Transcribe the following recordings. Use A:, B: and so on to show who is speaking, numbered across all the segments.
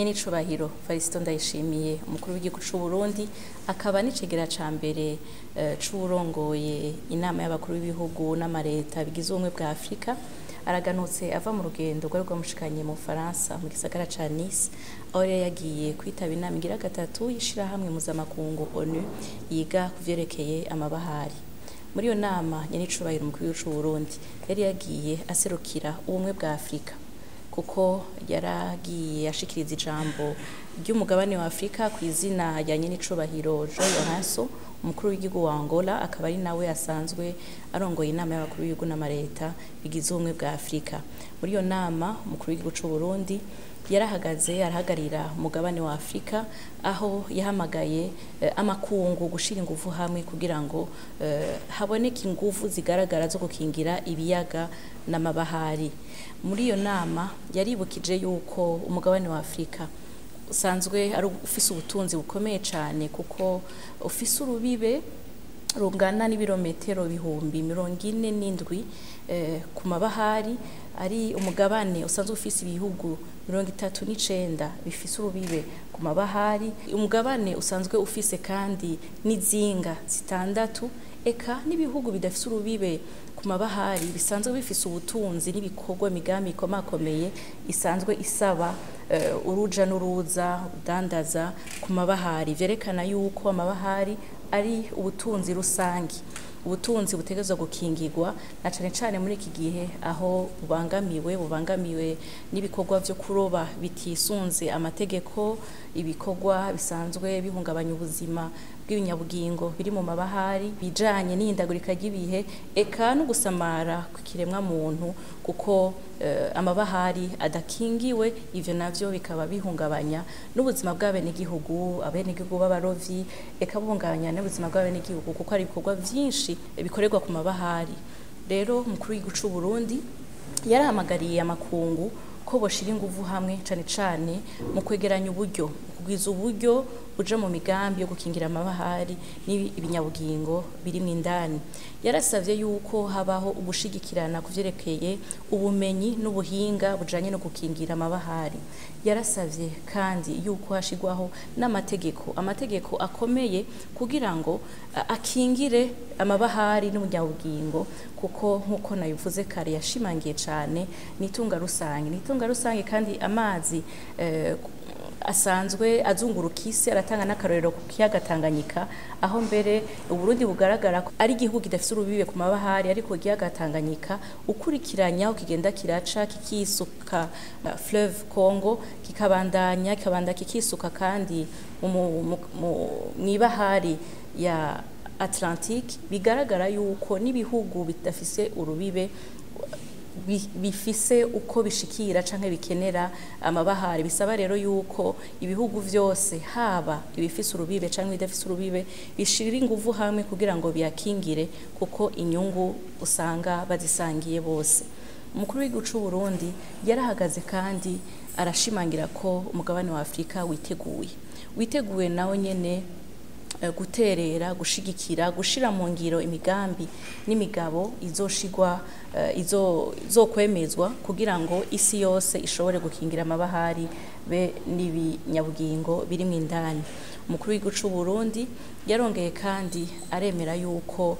A: Nyenicubahiro Varisito Ndayishimiye, umukuru w'igihugu c'u Burundi, akaba n'icegera ca mbere c'uwurongoye inama y'abakuru b'ibihugu n'amareta bigize ubumwe bwa Afrika, araganutse ava mu rugendo rwari rwamushikanye mu Bufaransa, mu gisagara ca Nice, aho yari yagiye kwitaba inama igira gatatu y'ishirahamwe mpuzamakungu ONU yiga ku vyerekeye amabahari. Muri iyo nama, nyenicubahiro umukuru w'igihugu c'u Burundi yari yagiye aserukira ubumwe bwa Afrika, kuko yaragiye ashikiriza ijambo ry'umugabane wa Afrika ku izina rya nyenicubahiro João Lourenço, umukuru w'igihugu wa Angola, akaba ari nawe asanzwe arongoye inama y'abakuru b'ibihugu n'amareta bigize ubumwe bwa Afrika. Muri iyo nama, umukuru w'igihugu c'u Burundi yarahagaze arahagarira umugabane wa Afrika, aho yahamagaye amakungu gushira inguvu hamwe kugira ngo haboneke inguvu zigaragara zo gukingira ibiyaga n'amabahari. Muri iyo nama yaribukije yuko umugabane wa Afrika usanzwe ari ufise ubutunzi bukomeye cane, kuko ufise urubibe rungana n'ibirometero 47,000 ku mabahari, ari umugabane usanzwe ufise ibihugu 39 bifise urubibe ku mabahari, umugabane usanzwe ufise kandi n'izinga zitandatu, eka n'ibihugu bidafise urubibe ku mabahari bisanzwe bifise ubutunzi n'ibikorwa, imigambi ikomakomeye isanzwe isaba uruja n'uruza, udandaza ku mabahari. Vyerekana yuko amabahari ari ubutunzi rusangi, ubutunzi butegerezwa gukingirwa, na cane cane muri iki gihe aho bubangamiwe n'ibikorwa vyo kuroba bitisunze amategeko, ibikorwa bisanzwe bihungabanya ubuzima bw'ibinyabugingo biri mu mabahari, bijanye n'ihindagurika ry'ibihe, eka no gusamara kw'ikiremwa muntu, kuko amabahari adakingiwe, ivyo navyo bikaba bihungabanya n'ubuzima bw'abenegihugu, abenegihugu b'abarovyi, eka buhungabanya n'ubuzima bw'abenegihugu, kuko hari ibikorwa vyinshi bikorerwa ku mabahari. Rero umukuru w'igihugu c'u Burundi yarahamagariye amakungu ko boshira inguvu hamwe, cane cane mu kwegeranya uburyo, kugwiza uburyo buja mu migambi yo gukingira amabahari n'ibinyabugingo biri mw'indani. Yarasavye yuko habaho ugushigikirana ku vyerekeye ubumenyi n'ubuhinga bujanye no gukingira amabahari. Yarasavye kandi yuko hashigwaho n'amategeko, amategeko akomeye kugira ngo akingire amabahari n'ubunyabugingo, kuko nk'uko nabivuze kare, yashimangiye cane nitunga rusange, nitunga rusange, kandi amazi asanzwe azunguruka isi. Aratanga n'akarorero ku kiyaga Tanganyika, aho mbere Uburundi bugaragara ko ari igihugu kidafise urubibe ku mabahari, ariko ikiyaga Tanganyika ukurikiranya aho kigenda kiraca kikisuka fleuve Congo, kikabandanya kikabanda kikisuka kandi mw'ibahari ya Atlantique, bigaragara yuko n'ibihugu bidafise urubibe bifise uko bishikira canke bikenera amabahari. Bisaba rero yuko ibihugu vyose, haba ibifise urubibe canke ibidafise urubibe, bishirira inguvu hamwe kugira ngo biyakingire, kuko inyungu usanga bazisangiye bose. Umukuru w'igihugu c'u Burundi yarahagaze kandi arashimangira ko umugabane wa Afrika witeguye nawo nyene guterera, gushigikira, gushira mu ngiro imigambi n'imigabo izoshigwa, izokwemezwa kugira ngo isi yose ishobore gukingira amabahari be n'ibinyabugingo biri mu indani. Umukuru w'igihugu c'u Burundi yarongeye kandi aremera yuko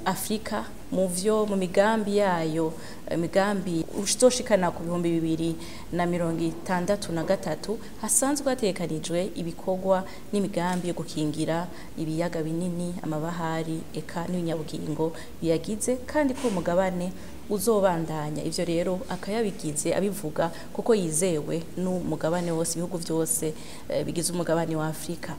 A: Afrika mu vyo mu migambi yayo, imigambi uzoshikana ku 2063, hasanzwe hategekanijwe ibikorwa n'imigambi yo gukingira ibiyaga binini, amabahari, eka n'ibinyabugingo biyagize, kandi ko umugabane uzobandanya. Ivyo rero akayabigize abivuga kuko yizewe n'umugabane wose, ibihugu vyose bigize umugabane wa Afrika.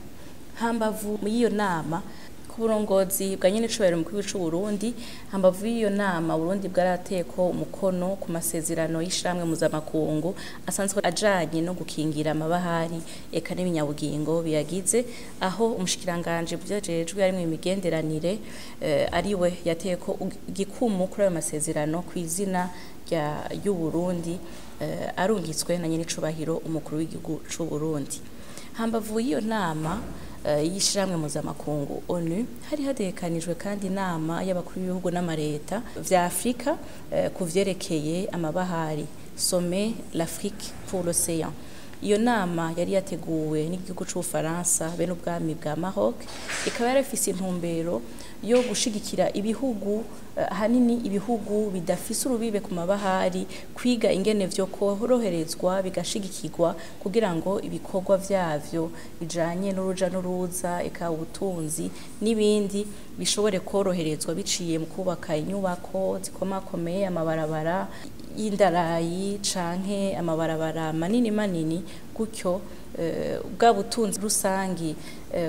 A: Hambavu y'iyo nama, ku burongozi bwa nyenecubahiro umukuru w'igihugu c'u Burundi, hambavu y'iyo nama, Burundi bwarateyeko umukono ku masezerano y'ishirahamwe mpuzamakungu asanzwe ajanye no gukingira amabahari eka n'ibinyabugingo biyagize, aho umushikiranganji mu vyajejwe harimwo imigenderanire ariwe yateyeko igikumu kuri ayo masezerano kw'izina ry'Uburundi, arungitswe na nyenecubahiro umukuru w'igihugu c'u Burundi. Hambavu y'iyo nama y'ishirahamwe mpuzamakungu ONU, hari hategekanijwe kandi inama y'abakuru b'ibihugu n'amareta vya Afrika ku vyerekeye amabahari, Sommet l'Afrique pour l'océan. Iyo nama yari yateguwe n'igihugu c'Ubufaransa be n'ubwami bwa Maroc, ikaba yarafise intumbero yo gushigikira ibihugu, ahanini ibihugu bidafise urubibe ku mabahari, kwiga ingene vyo koroherezwa bigashigikirwa kugira ngo ibikorwa vyavyo bijanye n'uruja n'uruza, eka ubutunzi n'ibindi bishobore koroherezwa biciye mu kubaka inyubako zikomakomeye, amabarabara y'indarayi canke amabarabara manini manini, gutyo bwa butunzi rusangi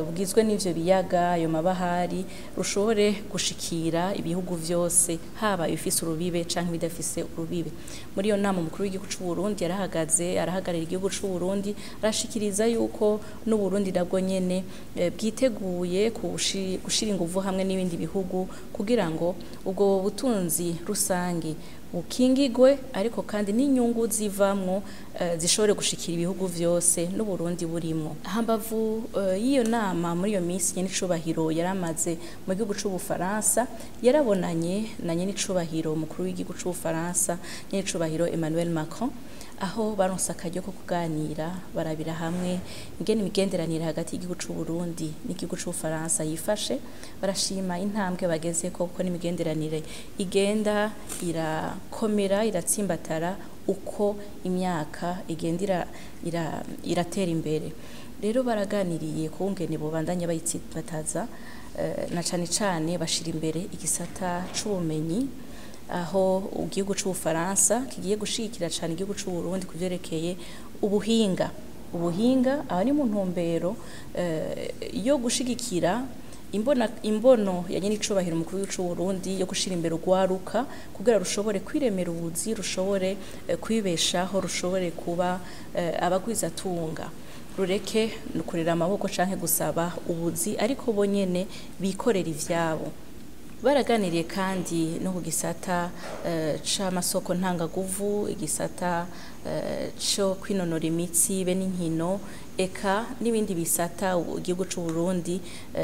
A: bugizwe n'ivyo biyaga, ayo mabahari, rushobore gushikira ibihugu vyose, haba ibifise urubibe canke ibidafise urubibe. Muri iyo nama umukuru w'igihugu c'u Burundi yarahagaze, arahagarara igihugu c'u Burundi, arashikiriza yuko n'u Burundi nabwo nyene bwiteguye gushira inguvu hamwe n'ibindi bihugu kugira ngo ubwo butunzi rusangi bukingigwe, ariko kandi n'inyungu zivamwo zishobore gushikira ibihugu vyose n'Uburundi burimwo. Hambavu y'iyo nama, muri iyo minsi nyenicubahiro yaramaze mu gihugu c'Ubufaransa, yarabonanye na nyenicubahiro umukuru w'igihugu c'Ubufaransa, nyenicubahiro Emmanuel Macron, aho baronse akaryo ko kuganira, barabira hamwe ingene imigenderanire hagati y'igihugu c'u Burundi n'igihugu c'Ubufaransa yifashe. Barashima intambwe bagezeko, kuko n'imigenderanire igenda irakomera, iratsimbatara uko imyaka igenda iratera imbere. Rero baraganiriye kungene bobandanya bayitsimbataza, na cane cane bashira imbere igisata c'ubumenyi, aho igihugu c'Ubufaransa kigiye gushigikira cane igihugu c'u Burundi kuvyerekeye ubuhinga. Ubuhinga aho ni mu ntumbero yo gushigikira imbono ya nyenicubahiro umukuru w'igihugu c'u Burundi yo gushira imbere urwaruka kugira rushobore kwiremera ubuzi, rushobore kwibeshaho, rushobore kuba abagwizatunga, rureke kurera amaboko canke gusaba ubuzi, ariko bo nyene bikorera ivyabo. Baraganiriye kandi no ku gisata c'amasoko ntangaguvu, igisata co kwinonora imitsi be n'inkino, eka n'ibindi bisata igihugu c'u Burundi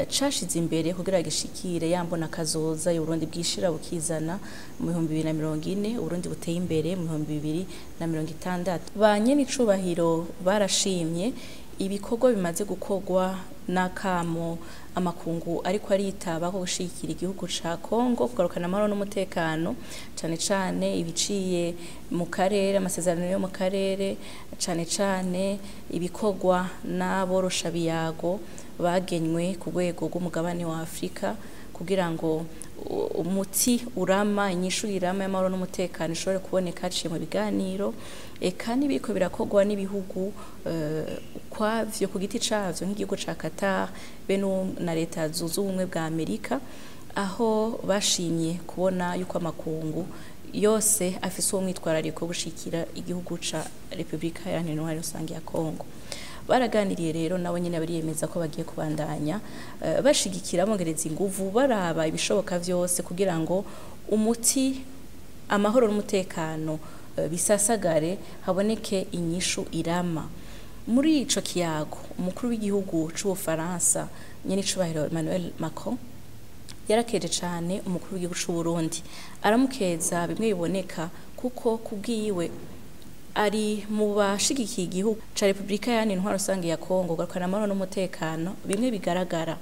A: cashize imbere kugira gishikire ya mbona kazoza y'Uburundi bwishira bukizana mu 2040, Uburundi buteye imbere mu 2060. Ba nyenicubahiro barashimye ibikorwa bimaze gukorwa n'akamo amakungu ariko aritaba ko gushigikira igihugu ca Kongo kugarukana amahoro n'umutekano, cane cane ibiciye mu karere, amasezerano yo mu karere, cane cane ibikorwa n'aborosha biyago bagenywe ku rwego rw'umugabane wa Afrika kugira ngo umuti urama, inyishu irama y'amahoro n'umutekano ishobore kuboneka haciye mu biganiro, eka n'ibiriko birakorwa n'ibihugu ukwavyo ku giti cavyo nk'igihugu ca Qatar be na Leta Zunze Ubumwe bwa Amerika, aho bashimye kubona yuko amakungu yose afise uwo mwitwarariko wo gushigikira igihugu ca Republika Iharanira Intwaro Rusangi ya Kongo. Baraganiriye rero nabo nyene bariyemeza ko bagiye kubandanya bashigikira, bongereza inguvu, baraba ibishoboka vyose kugira ngo umuti, amahoro n'umutekano bisasagare, haboneke inyishu irama. Muri ico kiyago umukuru w'igihugu c'Ubufaransa nyenicubahiro Emmanuel Macron yarakeje cane umukuru w'igihugu c'u Burundi, aramukeza bimwe biboneka, kuko kubwiwe ari mu bashigikiye igihugu ca Republika Iharanira Intwaro Rusangi ya Kongo kugarukana amahoro n'umutekano. Bimwe bigaragara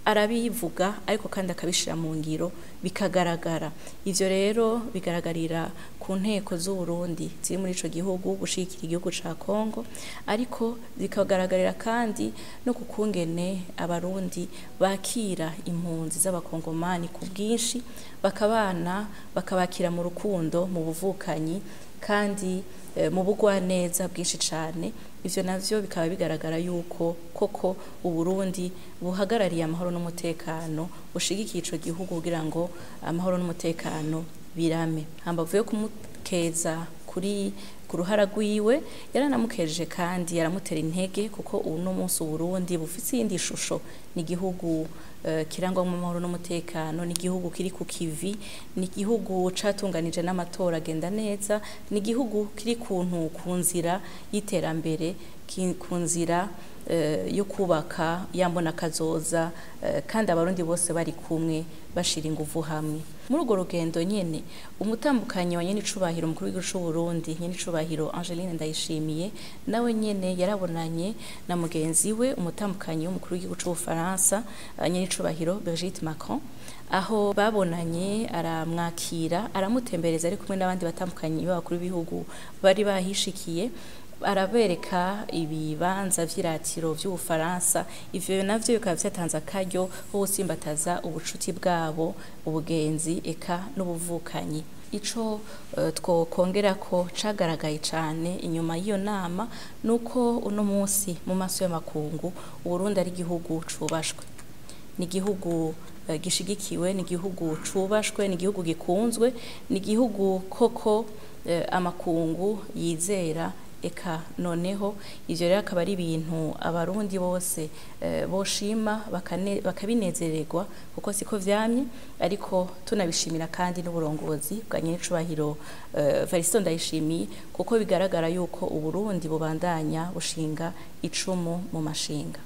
A: arabivuga, ariko kandi akabishira mu ngiro bikagaragara. Ivyo rero bigaragarira ku nteko z'u Burundi ziri muri ico gihugu gushigikira igihugu ca Kongo, ariko bikagaragarira kandi no ku kungene abarundi bakira impunzi z'abakongomani ku bwinshi, bakabana, bakabakira mu rukundo, mu buvukanyi kandi mu bugwaneza bwinshi cane. Ivyo navyo bikaba bigaragara yuko koko Uburundi buhagarariye amahoro n'umutekano, bushigikiye ico gihugu kugira ngo amahoro n'umutekano birame. Hambavu yo kumukeza kuri ku ruhara rwiwe, yaranamukeje kandi yaramutera intege, kuko uno munsi Uburundi bufise iyindi shusho, ni igihugu kirangwamwo amahoro n'umutekano, ni igihugu kiri ku kivi, ni igihugu catunganije n'amatora agenda neza, ni igihugu kiri ku nzira y'iterambere, ku nzira yo kubaka ya mbona kazoza, kandi abarundi bose bari kumwe bashira inguvu hamwe. Muri urwo rugendo nyene, umutambukanyi wa nyenicubahiro umukuru w'igihugu c'u Burundi, nyenicubahiro Angeline Ndayishimiye, nawe nyene yarabonanye na mugenzi we umutambukanyi w'umukuru w'igihugu c'Ubufaransa, nyenicubahiro Brigitte Macron, aho babonanye aramwakira, aramutembereza ari kumwe n'abandi batambukanyi b'abakuru b'ibihugu bari bahishikiye, arabereka ibibanza vy'iratiro vy'Ubufaransa. Ivyo navyo bikaba vyatanze akaryo ko gutsimbataza ubucuti bwabo, ubugenzi eka n'ubuvukanyi. Ico twokongerako cagaragaye cane inyuma y'iyo nama nuko uno munsi mu maso y'amakungu Uburundi ari igihugu cubashwe, ni igihugu gishigikiwe, ni igihugu cubashwe, ni igihugu gikunzwe, ni igihugu koko amakungu yizera. Eka noneho ivyo rero akaba ari ibintu Abarundi bose boshima bakabinezererwa, kuko siko vyamye. Ariko tunabishimira kandi n'uburongozi bwa nyenicubahiro Varisito Ndayishimiye, kuko bigaragara yuko Uburundi bubandanya bushinga icumu mu mashinga.